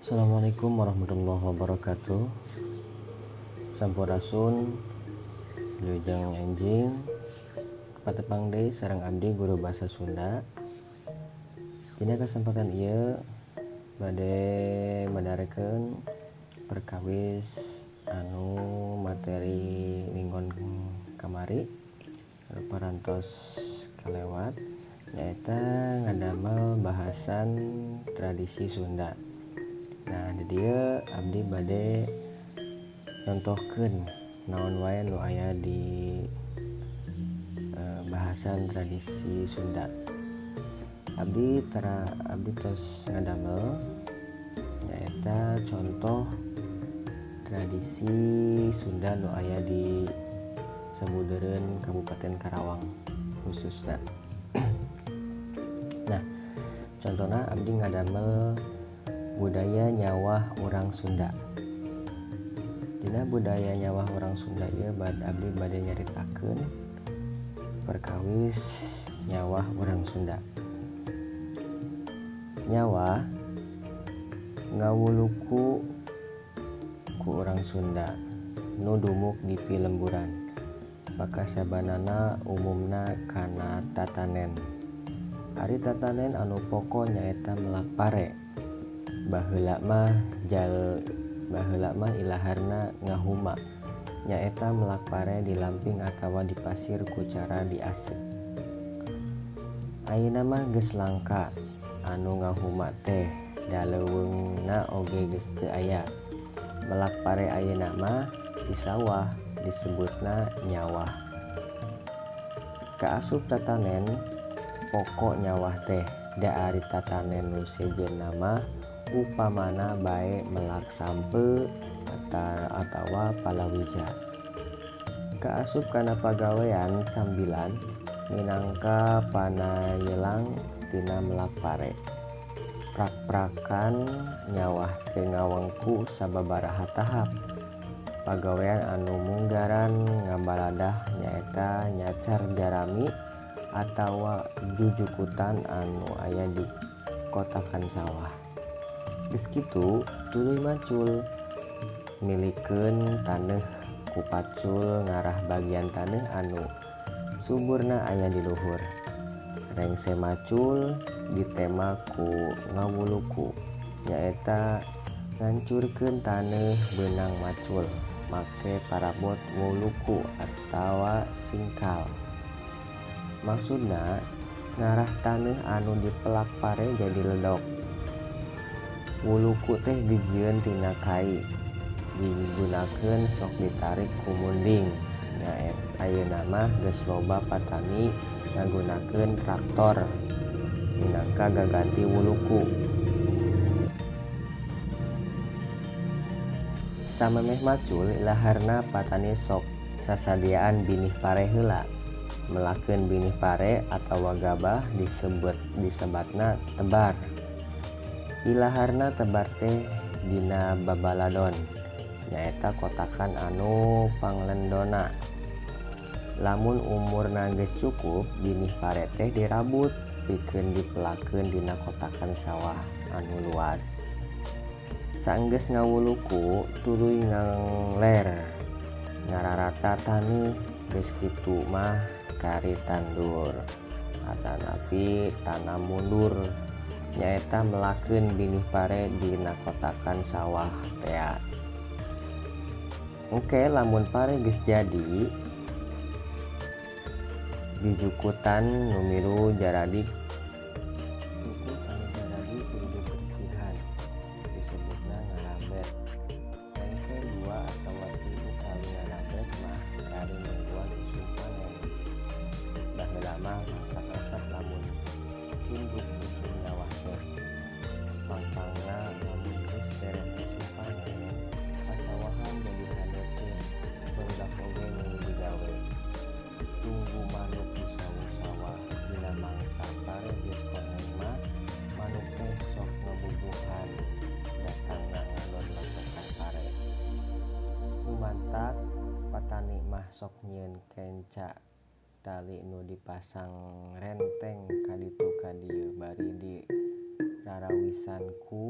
Assalamualaikum warahmatullahi wabarakatuh. Sampurasun, wilujeng enjing, patepang deui sareng abdi guru bahasa Sunda. Dina kesempatan ieu bade madarekeun perkawis anu materi minggon kamari parantos kalewat, nyaeta ngadamel bahasan tradisi Sunda. Nah, di dieu abdi bade nyontohkeun naon wae nu aya di bahasan tradisi Sunda. Abdi tos ngadamel nyaeta contoh tradisi Sunda nu aya di sabudeureun Kabupaten Karawang khususna. Nah, contohna abdi ngadamel budaya nyawah urang Sunda. Dina budaya nyawah urang Sunda ieu abdi bade nyaritakeun perkawis nyawah urang Sunda. Nyawah ngawuluku ku urang Sunda nu dumuk di pilemburan. Pakasabanana umumna kana tatanen. Ari tatanen anu poko nyaeta melak pare. Baheula mah ilaharna ngahuma, nyaeta melak pare di lamping atawa di pasir ku cara diasek. Ayeuna mah geus langka anu ngahuma teh, da leuweungna oge geus teu aya. Melak pare ayeuna mah di sawah disebutna nyawah. Kaasup tatanen pokok nyawah teh, da ari tatanen nu sejenna mah upamana bae melak sampe atawa palawija. Kaasup kana pagawean sambilan minangka panayelang tina melak pare. Prak-prakan nyawah teh ngawengku sababaraha tahap. Pagawean anu munggaran ngabaladah nyaeta nyacar jarami atawa jujukutan anu aya di kotakan sawah. Geus kitu tuluy macul, milikeun taneuh ku pacul ngarah bagian taneuh anu suburna aya di luhur. Rengse macul ditema ku ngawuluku, nyaeta ngancurkeun taneuh beunang macul make parabot wuluku atawa singkal. Maksudna ngarah taneuh anu dipelak pare jadi ledok. Wuluku teh dijieun tina kai, digunakeun sok ditarik ku munding. Nyaeta ayeuna mah geus loba patani ngagunakeun traktor minangka gaganti wuluku. Samemeh macul ilaharna patani sok sasadiaan binih pare heula. Melakeun binih pare atawa gabah disebatna tebar. Ilaharna tebar teh dina babaladon, nyaeta kotakan anu panglendona. Lamun umurna geus cukup, binih pare teh dirabut pikeun dipelakeun dina kotakan sawah anu luas. Saenggeus ngawuluku tuluy ngangler ngararata taneuh, geus kitu mah kari tandur atanapi tanam mundur, nyaeta melakeun binih pare dina kotakan sawah tea. Oke, lamun pare geus jadi dijukutan nu milu jaradi jukut anu jaradi kudu dibersihan, disebutna ngarabet. Rengse 2 atawa 3 kali ngarabet mah kari nungguan usum panen. Baheula mah masak resep lamun tunduk usum nyawah teh. Pangpangna lamun geus beres usum panen, pasawahan jadi haneutkeun, barudak oge nunggu digawe. Tunggu manuk di sawah-sawah dina mangsa pare geus koneng mah manuk teh sok ngebubuhan datangna ngalon locokan pare. Nu mantak patani mah sok nyieun kenca tali nu dipasang renteng ka ditu ka dieu bari di rarawisan ku